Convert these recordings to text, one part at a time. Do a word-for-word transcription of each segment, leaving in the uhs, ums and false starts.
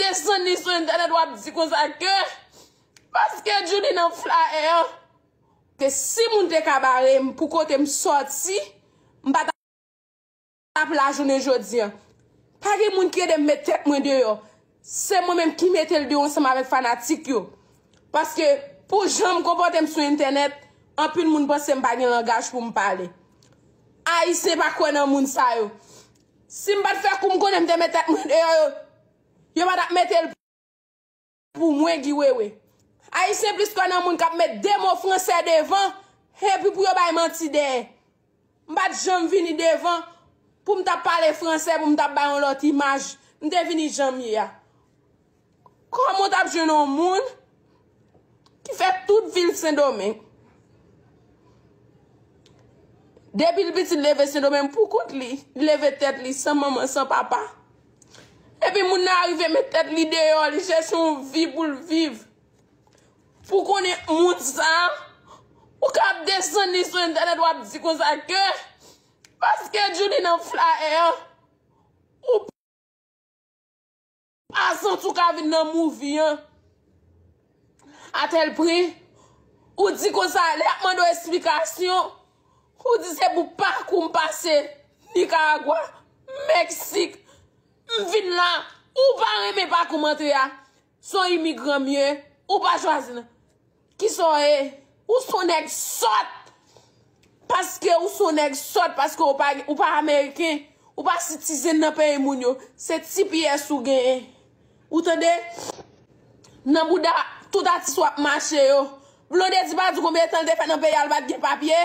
desann li sou entènèt, w ap di konsa ke paske Djouly nan flayè an, ke si moun te ka bare m pou kote m sòti, m pa t ap la jounen jodi an. Pa gen moun ki ede m met tèt mwen deyò. Se mwen menm ki mete l deyò ansanm avèk fanatik yo. Paske pou jan m konpòte m sou entènèt, anpil moun panse m pa gen langaj pou m pale. Ayisyen pa kwè nan moun sa yo. Si m pa t fè kou m konnen m te met tèt mwen deyò yo, yo pa t ap mete l pou mwen, Guy Wewe. Ayisyen plis kwè nan moun k ap met de mo fransè devan, epi pou yo bay manti dèyè. M pa t janm vini devan pou m t ap pale fransè, pou m t ap bay yon lòt imaj. M te vini jan m ye a. Kòman w t ap jwenn yon moun ki fè tout vi l Sendomeng? Depi l piti, l leve Sendomeng pou kont li. Li leve tèt li san manman, san papa. Epi moun nan rive met tèt li deyò, li chèche yon vi pou l viv. Pou konnen moun sa, ou ka ap desann li sou entènèt, w ap di konsa ke paske Djouly nan flayè an, ou pa santi w ka vin nan movie an. Atèl pwen, ou di konsa, lè y ap mande w esplikasyon, ou di se pou pakou m pase Nikaragwa, Meksik, m vin la, ou pa renmen pakou m antre a. Se yon imigran m ye, ou pa chwazi nan. Kisa w ye? Ou se yon nèg sòt. Paske ou se yon nèg sòt, paske ou pa, ou pa ameriken, ou pa sitizen nan peyi moun yo. Se T P S ou genyen. Ou tande? Nan bouda tout atis w ap mache yo. Blondedy pa di w konbyen tan l te fè nan peyi a, l pa t gen papye.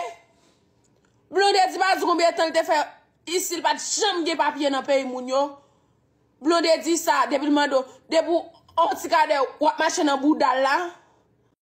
Blondedy pa di w konbyen tan l te fè isi, l pa t janm gen papye nan peyi moun yo. Blondedy sa, depi l mande w, depi w on ti kadè, w ap mache nan bouda l la.